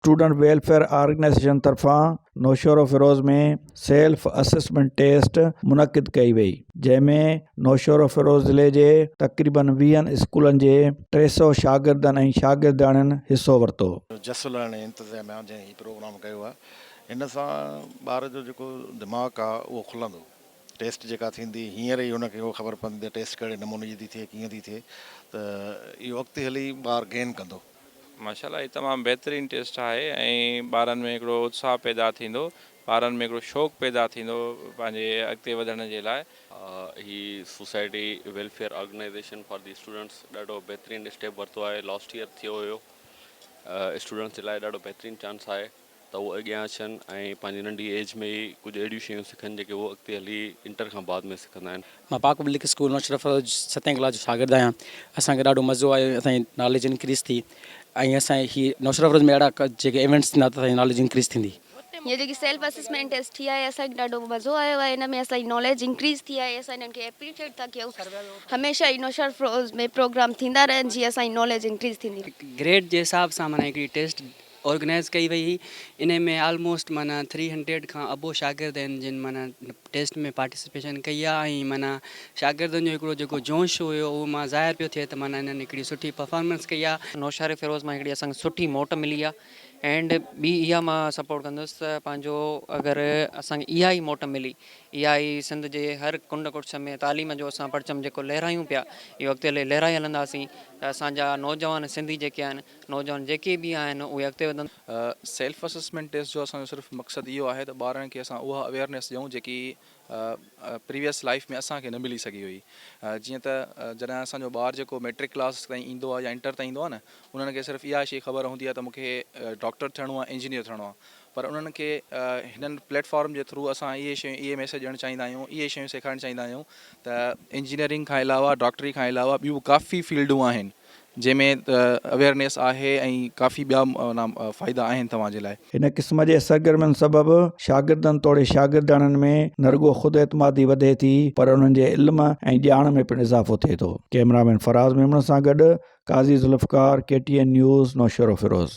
Student welfare organisation طرفان Naushahro Feroze ۾ self assessment test منعقد ڪئي وئي جنهن ۾ نوشهروفيروز ضلعي جي تقريبن ويهن اسڪولن جي 300 شاگردن ۽ شاگردياڻين حصو ورتو. جس لهڻي انتظاميا جنهن هي پروگرام ڪيو آهي هن سان ٻار جو جيڪو دماغ آهي اهو کلندو ٽيسٽ جيڪا ٿيندي هينئر ئي هن کي اهو خبر پوندي ته ٽيسٽ ڪهڙي نموني جي ٿي ٿئي ڪيئن ٿي ٿئي ته اهو اڳتي هلي ٻار گين ڪندو. ماشاءالله هي تمام بهترين ٽيسٽ آهي ۽ ٻارن ۾ هڪڙو اتساهه پيدا ٿيندو ٻارن ۾ هڪڙو شوق پيدا ٿيندو پنهنجي اڳتي وڌڻ جي لاء. هي society welfare organisation for the students ڏاڍو بهترين اسٽيپ ورتو آهي لاسٽ يئر ٿيو هيو اسٽوڊنٽس جي لاء ڏاڍو بهترين چانس آهي ته هو اڳيان اچن ۽ پنهنجي ننڍي ايج ۾ ئي ڪجهه اهڙيون شيون سکن جيڪي هو اڳتي هلي انٽر کان بعد ۾ سکندا آهن. مان پاڪ پبلڪ اسڪول نوشهروفيروز ستين ڪلاس جو شاگرد آهيان اسان کي ڏاڍو مزو آيو اسان جي ناليج انڪريز ٿي ۽ اسان هي نوشهروفيروز ۾ اهڙا جيڪي ايونٽس ٿيندا ته اسان جي ناليج انڪريز ٿيندي. هي جيڪي سيلف اسسمينٽ ٽيسٽ ٿي آهي اسان کي ڏاڍو مزو آيو آهي ان ۾ اسان جي ناليج انڪريز ٿي آهي اسان انهن کي اپريشيٽ ٿا ڪيون هميشه ئي نوشهروفيروز ۾ پروگرام ٿيندا رهن جيئن اسان جي ناليج انڪريز ٿيندي رهي. گريڊ جي حساب سان معنيٰ هڪڙي ٽيسٽ آرگنائيز ڪئي وئي هئي انهي ۾ آلموسٽ معنيٰ ٿري هنڊريڊ کان ابو شاگرد آهن جن معنيٰ ٽيسٽ ۾ پارٽيسپيشن ڪئي آهي ۽ معنيٰ شاگردن جو هڪڙو جيڪو جوش هيو اهو مان ظاهر پيو ٿئي ته معنيٰ انهن هڪڙي سٺي پرفارمنس ڪئي آهي. نوشهري فيروز مان هڪڙي اسان کي سٺي موٽ ملي آهي اينڊ ٻي اها مان سپورٽ ڪندس ته پنهنجو اگر اسان کي اها ئي موٽ ملي اها ئي سنڌ جي هر ڪنڊ ڪڙڇ ۾ تعليم جو اسان پرچم جيڪو لهرايون پيا اهو اڳتي هلي لهرائي هلنداسين ته اسان جا نوجوان سنڌي جيڪي آهن نوجوان جيڪي به آهن اهي اڳتي وڌن. سيلف اسسمينٽ ٽيسٽ جو اسان جو صرف مقصد اهو آهي ته ٻارن کي اسان اها اويئرنيس ڏيون جيڪي پريويس لائيف ۾ اسان کي نه ملي سگهي هئي جيئن ته جڏهن اسان جو ٻار جيڪو ميٽرڪ ڪلاس تائين ايندو آهي يا انٽر تائين ايندو آهي نه انهن کي صرف اها شي خبر هوندي آهي ته مون کي ڊاڪٽر ٿيڻو آهي انجنيئر ٿيڻو آهي پر انهن کي هنن پليٽ فارم جي ٿرو اسان اهي شيون اهي ميسيج ڏيڻ چاهيندا آهيون اهي شيون سيکارڻ چاهيندا آهيون ته انجنيئرنگ کان علاوه ڊاڪٽري کان علاوه ٻيون ڪافي فيلڊون آهن جنهن ۾ اويئرنيس آهي ۽ ڪافي ٻيا معنيٰ فائدا آهن توهان جي لاء. هن قسم جي سرگرمين سبب شاگردن توڙي شاگردياڻين ۾ نه رڳو خود اعتمادي وڌي ٿي پر انهن جي علم ۽ ڄاڻ ۾ پڻ اضافو ٿئي ٿو. ڪئميرا مين فراز ميمڻ سان گڏ Qazi Zulfiqar, K T N news, Naushahro Feroze.